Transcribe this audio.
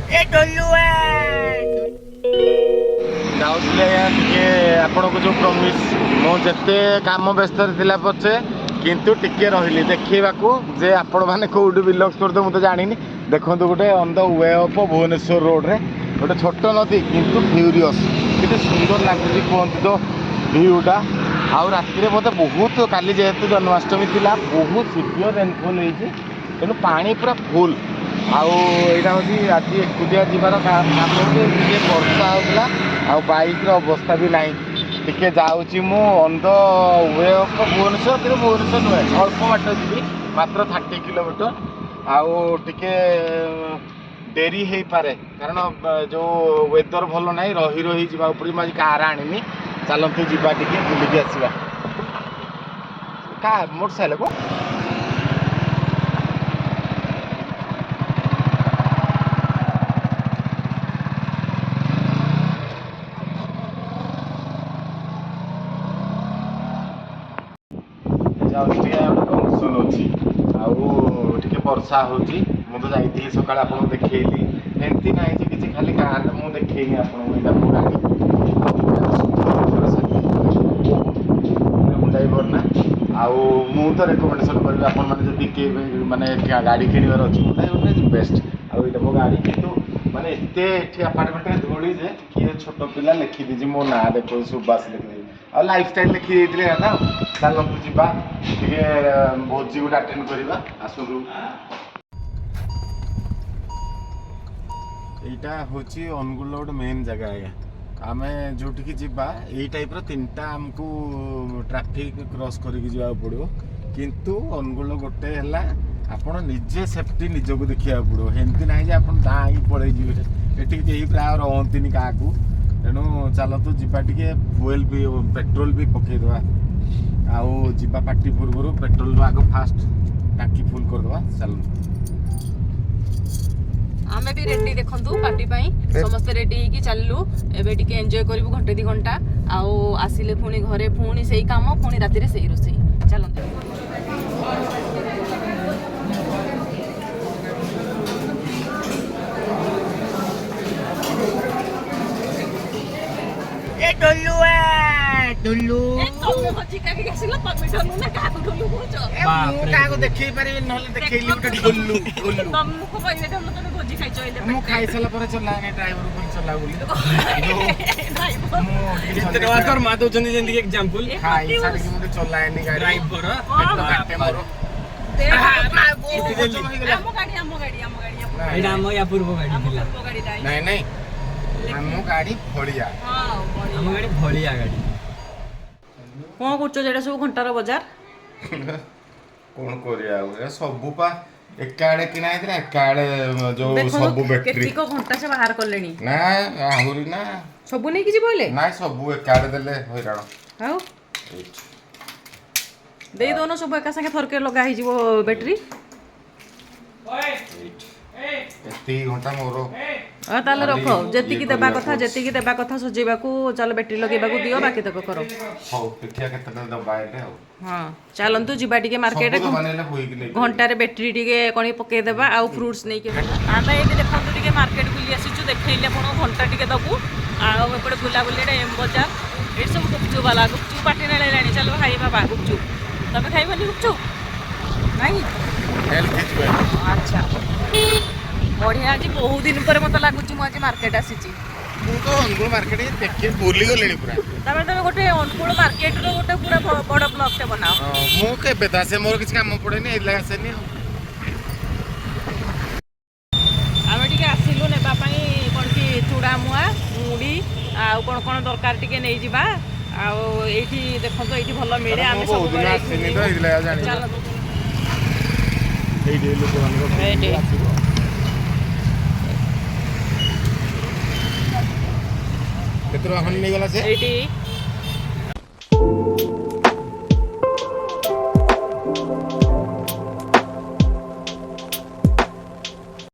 ଏ ଟୁଲୁଆ। ଯାଉଥିଲି ଆଜ୍ଞା ଟିକେ ଆପଣଙ୍କୁ ଯେଉଁ ପ୍ରମିସ୍, ମୁଁ ଯେତେ କାମ ବ୍ୟସ୍ତରେ ଥିଲା ପଛେ କିନ୍ତୁ ଟିକେ ରହିଲି ଦେଖେଇବାକୁ ଯେ ଆପଣମାନେ କେଉଁଠୁ ବିଲଙ୍ଗସ୍ କରୁଥିବେ ମୁଁ ତ ଜାଣିନି। ଦେଖନ୍ତୁ ଗୋଟେ on the way of Bhubaneswar ରୋଡ଼ରେ ଗୋଟେ ଛୋଟ ନଦୀ କିନ୍ତୁ ଫ୍ୟୁରିୟସ୍, କେତେ ସୁନ୍ଦର ଲାଗୁଛି କୁହନ୍ତୁ ତ ଭିୟୁଟା। ଆଉ ରାତିରେ ମୋତେ ବହୁତ, କାଲି ଯେହେତୁ ଜନ୍ମାଷ୍ଟମୀ ଥିଲା ବହୁତ ସିଭିୟର ରେନଫଲ୍ ହେଇଛି, ତେଣୁ ପାଣି ପୁରା ଫୁଲ୍। ଆଉ ଏଇଟା ହେଉଛି ଆଜି ଏକୁଟିଆ ଯିବାର କାରଣ ହେଉଛି ଟିକେ ବର୍ଷା ହେଉଥିଲା ଆଉ ବାଇକ୍ର ଅବସ୍ଥା ବି ନାହିଁ। ଟିକେ ଯାଉଛି ମୁଁ on the way of Bhubaneswar, କିନ୍ତୁ ଭୁବନେଶ୍ୱର ନୁହେଁ, ଅଳ୍ପ ବାଟ ଯିବି, ମାତ୍ର 30 କିଲୋମିଟର। ଆଉ ଟିକେ ଡେରି ହେଇପାରେ କାରଣ ଯେଉଁ ୱେଦର ଭଲ ନାହିଁ, ରହି ରହି ଯିବାକୁ ପଡ଼ିବ। ମୁଁ ଆଜି କାର୍ ଆଣିନି, ଚାଲନ୍ତୁ ଯିବା ଟିକେ ବୁଲିକି ଆସିବା। କାର୍ ମୋଟରସାଇକେଲ କଣ ଯାଉଛି, ଟିକେ ଗୋଟେ ଫଙ୍କସନ୍ ଅଛି ଆଉ ଟିକେ ବର୍ଷା ହେଉଛି। ମୁଁ ତ ଯାଇଥିଲି ସକାଳେ ଆପଣଙ୍କୁ ଦେଖେଇଲି, ଏମିତି ନାହିଁ ଯେ କିଛି ଖାଲି କାର୍ ମୁଁ ଦେଖେଇନି ଆପଣଙ୍କୁ। ଏଇଟା ମୋ ଗାଡ଼ି ହୁଣ୍ଡାଇ ଭର୍ନା। ଆଉ ମୁଁ ତ ରେକମେଣ୍ଡେସନ୍ କରିବି ଆପଣମାନେ ଯଦି କିଏ ମାନେ ଗାଡ଼ି କିଣିବାର ଅଛି, ହୁଣ୍ଡାଇ ଭର୍ନା is best. ଆଉ ଏଇଟା ମୋ ଗାଡ଼ି, କିନ୍ତୁ ମାନେ ଏତେ ଏଠି ଆପାର୍ଟମେଣ୍ଟରେ ଧୂଳି ଯେ କିଏ ଛୋଟ ପିଲା ଲେଖିଦେଇଛି ମୋ ନାଁ, ଦେଖ ସୁବାସ ଲେଖିଦେଇଛି ଆଉ ଲାଇଫଷ୍ଟାଇଲ୍ ଲେଖିଦେଇଥିଲେ ନା। ଚାଲନ୍ତୁ ଯିବା ଟିକେ ଭୋଜି ଗୋଟେ ଆଟେଣ୍ଡ କରିବା, ଆସନ୍ତୁ। ଏଇଟା ହେଉଛି ଅନୁଗୁଳର ଗୋଟେ ମେନ୍ ଜାଗା ଆଜ୍ଞା। ଆମେ ଯେଉଁଠିକି ଯିବା ଏଇ ଟାଇପ୍ର ତିନିଟା ଆମକୁ ଟ୍ରାଫିକ୍ କ୍ରସ୍ କରିକି ଯିବାକୁ ପଡ଼ିବ। କିନ୍ତୁ ଅନୁଗୁଳର ଗୋଟେ ହେଲା ଆପଣ ନିଜେ ସେଫ୍ଟି ନିଜକୁ ଦେଖିବାକୁ ପଡ଼ିବ, ଏମିତି ନାହିଁ ଯେ ଆପଣ ଧାଇଁକି ପଳେଇ ଯିବେ। ଏଠି କେହି ପ୍ରାୟ ରହନ୍ତିନି କାହାକୁ। ତେଣୁ ଚାଲନ୍ତୁ ଯିବା ଟିକେ ଫୁଏଲ୍ ବି ପେଟ୍ରୋଲ ବି ପକେଇଦେବା ଆଉ ଯିବା ପାର୍ଟି ପୂର୍ବରୁ ପେଟ୍ରୋଲ ଆଗ ଫାଷ୍ଟ ଟାଙ୍କି ଫୁଲ୍ କରିଦେବା। ଚାଲନ୍ତୁ। ଆମେ ବି ରେଡି, ଦେଖନ୍ତୁ ପାର୍ଟି ପାଇଁ ସମସ୍ତେ ରେଡି ହେଇକି ଚାଲିଲୁ। ଏବେ ଟିକେ ଏନ୍ଜୟ କରିବୁ ଘଣ୍ଟେ ଦି ଘଣ୍ଟା, ଆଉ ଆସିଲେ ପୁଣି ଘରେ ପୁଣି ସେଇ କାମ, ପୁଣି ରାତିରେ ସେଇ ରୋଷେଇ। ଚାଲନ୍ତୁ। ଏ ଟୁଲୁଆ ଟୁଲୁ। ଏ ମୁଁ କାହାକୁ ଦେଖେଇ ପାରିବିନି, ନହେଲେ ଦେଖେଇଲି ଗୋଟେ ଢୋଲୁ ଢୋଲୁ। ତମକୁ କହିଲେ ଢୋଲୁ, ତମେ ଭୋଜି ଖାଇଛ ଏଇଲେ। ମୁଁ ଖାଇସାରିଲା ପରେ ଚଲାଏନି, ଡ୍ରାଇଭର ପୁଣି ଚଲା ବୋଲି। ମୁଁ ଟିକେ କେତେ ଟଙ୍କା ଦରମା ଦଉଛନ୍ତି ଯେମିତି ଏକ୍ସାମ୍ପଲ? ଖାଇ ସାରିକି ମୁଁ ଟିକେ ଚଲାଏନି ଗାଡ଼ି, ଡ୍ରାଇଭର ପେଟ କାଟେ ମୋର। ଆମ ଗାଡି, ଆମ ଗାଡି, ଆମ ଗାଡି, ଆମ ଏଇଟା ଆମ ୟା ପୂର୍ବ ଗାଡି ଆମ ଥିଲା। ପୂର୍ବ ଗାଡିଟା। ନାଇଁ ନାଇଁ, ଆମ ଗାଡ଼ି ଫଳିଆ। ହଁ। ଆମ ଗାଡି ଭଳିଆ ଗାଡି। କଣ କରୁଛ ଯେଟା ସବୁ ଘଣ୍ଟାର ବଜାର? କଣ କରିବା ଆଉ, ଏ ସବୁ ପା ଏକା ଆଡେ କିଣା ହେଇଥିଲା, ଏକା ଆଡେ ଯୋଉ ଦେଖନ୍ତୁ ସବୁ ବ୍ୟାଟେରୀ କେତିକ ଘଣ୍ଟା ସେ ବାହାର କଲେଣି। ନା ଆହୁରି ନା। ସବୁ ନେଇକି ଯିବ ହେଲେ? ନାଇଁ, ସବୁ ଏକା ଆଡେ ଦେଲେ ହଇରାଣ। ଆଉ ଏଇଠି। ଦେଇ ଦଉନ ସବୁ ଏକା ସାଙ୍ଗେ ଥରକେ ଲଗା ହେଇଯିବ ବ୍ୟାଟେରୀ। ଏଇଠି ଏତିକି ଘଣ୍ଟା ମୋର। ଆଉ ତାହେଲେ ରଖ ଖାଲି ଯେତିକି ଇଏ ଦେବା କରିବାକୁ କଥା ଅଛି। ଯେତିକି ଦେବା କଥା ସଜେଇବାକୁ, ଚାଲ ବ୍ୟାଟେରୀ ଲଗେଇବାକୁ ଦିଅ, ବାକି ତକ କର। ହଉ, ଦେଖିବା କେତେଟା ଦବା ଏବେ ଆଉ। ହଁ, ଚାଲନ୍ତୁ ଯିବା ଟିକେ ମାର୍କେଟ। ସବୁ ଦୋକାନ ହେଲେ ହୋଇକି ନେଇକି। ଘଣ୍ଟାରେ ବ୍ୟାଟେରୀ ଟିକେ କଣ ପକେଇଦେବା ଆଉ ଫ୍ରୁଟ୍ସ ନେଇକି। ଆମେ ଏଇଠି ଦେଖନ୍ତୁ ଟିକେ ମାର୍କେଟ ବୁଲି ଆସିଛୁ, ଦେଖେଇଲେ ଆପଣ ଘଣ୍ଟା ଟିକେ ଦବୁ। ଆଉ ଏପଟେ ବୁଲାବୁଲି, ଏଇଟା ଏମ୍ ବଜାର, ଏଇଠି ସବୁ ଗୁପଚୁପ ବାଲା ଗୁପଚୁପ ପାଟି ନେଲେଣି। ଚାଲ ଖାଇବା ବା ଗୁପଚୁପ। ତମେ ଖାଇବନି ଗୁପଚୁପ? ନାଇଁ? ହେଲ୍ଥ ହେଇଯିବ। ଆଚ୍ଛା, ବଢିଆ। ଆଜି ବହୁତ ଦିନ ପରେ ମତେ ଲାଗୁଛି ମୁଁ ଆଜି ମାର୍କେଟ ଆସିଛି। ମୁଁ ତ ଅନୁଗୁଳ ମାର୍କେଟ ଦେଖି ବୁଲି ଗଲିଣି ପୁରା। ତାପରେ ତମେ ଗୋଟେ ଅନୁଗୁଳ ମାର୍କେଟର ଗୋଟେ ପୁରା ବଡ ବ୍ଲଗଟେ ବନାଅ। ହଁ, ମୁଁ କେବେ ତ ଆସେ, ମୋର କିଛି କାମ ପଡେନି, ଏଇଥିଲାଗି ଆସେନି ଆଉ। ଆମେ ଟିକେ ଆସିଲୁ ନେବା ପାଇଁ କ'ଣ କି ଚୁଡ଼ା ମୁଆଁ, ମୁଢ଼ି ଆଉ କ'ଣ କ'ଣ ଦରକାର ଟିକେ ନେଇଯିବା। ଆଉ ଏଇଠି ଦେଖନ୍ତୁ, ଏଇଠି ଭଲ ମିଳେ। ମୁଁ ଆମେ ବହୁତ ଦିନ ସବୁବେଳେ ଏଇଠୁ ଆସିନି ତ ନେଉ। ଏଇଥିଲାଗି ଆଉ ଜାଣିନି। ଚାଲନ୍ତୁ। ଏଇଠି ଲୋକମାନଙ୍କ ଏଇଠି। ଆସିବ। କେତେ ଟଙ୍କା ଖଣ୍ଡେ ନେଇଗଲା ସେ? ଏଇଠି